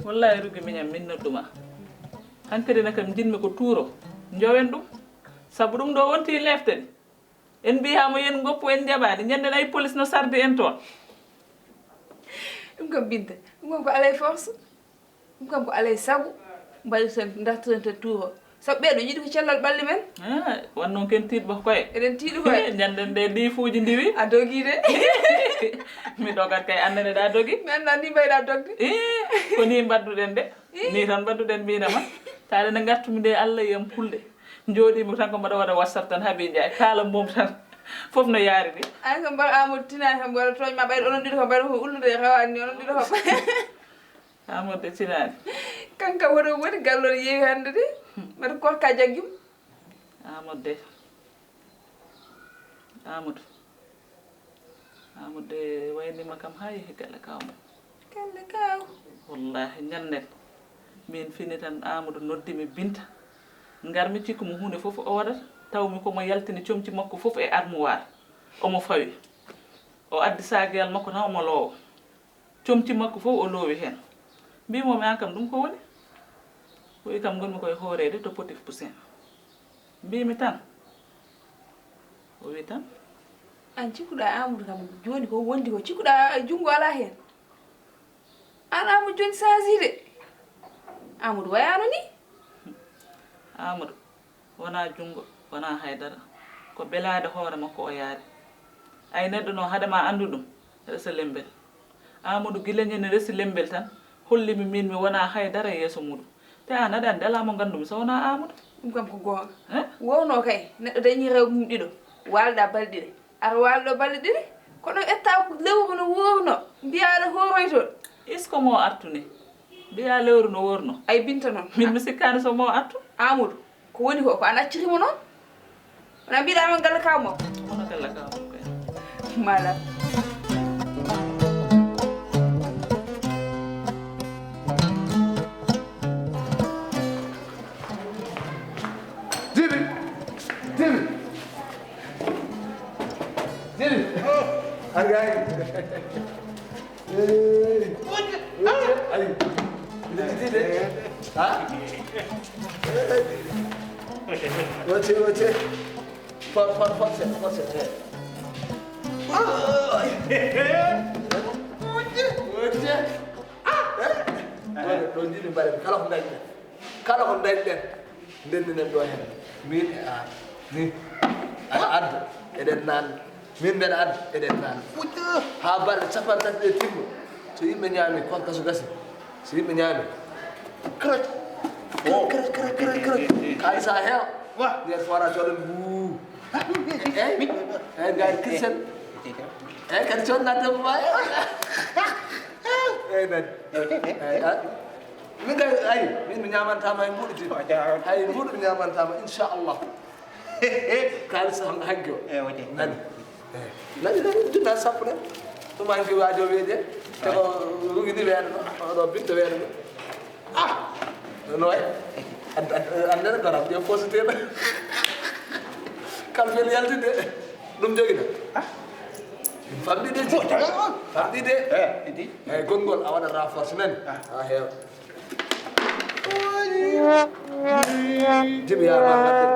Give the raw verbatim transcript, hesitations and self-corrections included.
Wallahi, Rugi miñam, min nodduma. Hankadi na kam, njiɗmi ko tuuro. Njowen ɗum. Sabu ɗum ɗo wonti lefte ɗe. En mbiyaama yen ngoppu, en njaɓaani. Ñande nayi police no sarde en toon. Ɗum kam, Binta, ɗum kam ko alay force. Ɗum kam ko alay sago. Mbaɗirten, dartiren ten tuuro. Sabu ɓeeɗo yiɗi ko cellal ɓalli men. Ah, wan noon ken tiiɗɓe koye. Eɗen tiiɗi koye. Ñande nde liifuuji ndiwi. A dogi de. Mi dogat kay, annene ɗa dogi. Mi annda ni mbayɗa dogde. Eh, ko ni mbaɗduɗen de. Ih. Ni tan mbaɗduɗen, mbinama. Taade nde ngartumi nde, Allah yiyam kulde. Njooɗimi tan ko mbaɗa waɗa WhatsApp tan, Habi Njaay. Kala mum tan. Fof no yaari ni. Ay, so mbaɗa Amadou Tinaani kam, mbaɗa tooñ ma, ɓayde onon ɗiɗo kam, mbaɗa ko ullude e xawaani ni, onon ɗiɗo kam. Amadou Tinaani. Kanka woto woni gallol yeewi hannde de. Mbaɗa korka jaggim. Amadou de. Amadou. Amadou de waynima kam haa yehi galle kaw mum. Galle kaw? Wallahi, ñannen. Min fini tan, Amadou noddimi Binta. Ngarmi, cikku mo huunde fof o waɗata. Tawmi ko mo yaltini comci makko fof e armoire. Omo fawi. O addi saageyal makko tan, omo loowa. Comci makko fof o loowi heen. Mbimomi, "Aan kam, ɗum ko woni?" O wi kam, "Ngonmi koye hooreede to Potif Poussin." Mbimi tan. O wi tan. Aan cikkuɗaa Amadou kam jooni ko wondi ko? Cikkuɗaa junngo alaa heen? Aan Amadou jooni saasiide. Amadou wayaano ni. Amadou. Wonaa junngo, wonaa haydara. Ko ɓelaade hoore makko o yaari. Ay, neɗɗo noon, hade ma anndu ɗum, resa lemmbel. Amadou gila ñande resi lemmbel tan, hollimi min mi wonaa haydara e yeeso muɗum. Te aan aɗa anndi alaa mo nganndumi so wonaa Amadou. Ɗum kam ko goonga. Eh? Wowno kay, neɗɗo dañi rewɓe mum ɗiɗo, waalda balɗe ɗiɗi. Aɗa waali ɗo balɗe ɗiɗi, kono ƴetta lewru no wuurno, mbiya aɗa hooroytoo. Est-ce que mo artu ni? Mbiya lewru no wuurno. Ay, Binta noon. Min mi sikkaani so mo artu. Amadou, ko woni ko, ko an accirimo noon? Wona mbiɗa man galle kaw makko? Wona galle kaw makko, ya. Madam. Didi! Didi! Didi! Ar gay. Hey. Ay. Didi, didi. Ha? Wacce, wacce. For, for, force, force. Wacce, wacce. Ah! Eh? Ɗo, ɗo ndi min mbaɗen kala ko dañɗen. Kala ko dañɗen, ndendinen ɗo heen. Min e an. Ni. Aɗa adda, eɗen naan. Min mbeɗa adda, eɗen naan. Haa balɗe cappanɗe tati ɗe timma. So yimɓe ñaami, kon kaso gasi. So yimɓe ñaami. Krat. Oh. Krat, krat, krat, krat. Kaalis a heewa. Wa. Nder fora coɗen buu. Eh? Eh, gay Christian. Eh, kadi coɗna debbo ma. Eh, nan. Eh, ah. Min kay, ay, min mi ñaamantama e mbuɗu tin. Ay, mbuɗu mi ñaamantama, inchallah. Kaalis han-, hanki o. Eh, wate. Nani? Eh, nani, nani, junna sappo nani. Ɗum hanki waajo weeje. Te ko Rugi ni weeɗano, oɗo Binta weeɗano. Ah! No way? An-, an-, an nana garam, ƴeew positif. Kam fel yaltinde. Ɗum jogina. Ah. Famɗi de. Famɗi de. Eh, idi. Eh, gongol a waɗata force nani? Ah. A heewa. Jibi yaa ma ngadden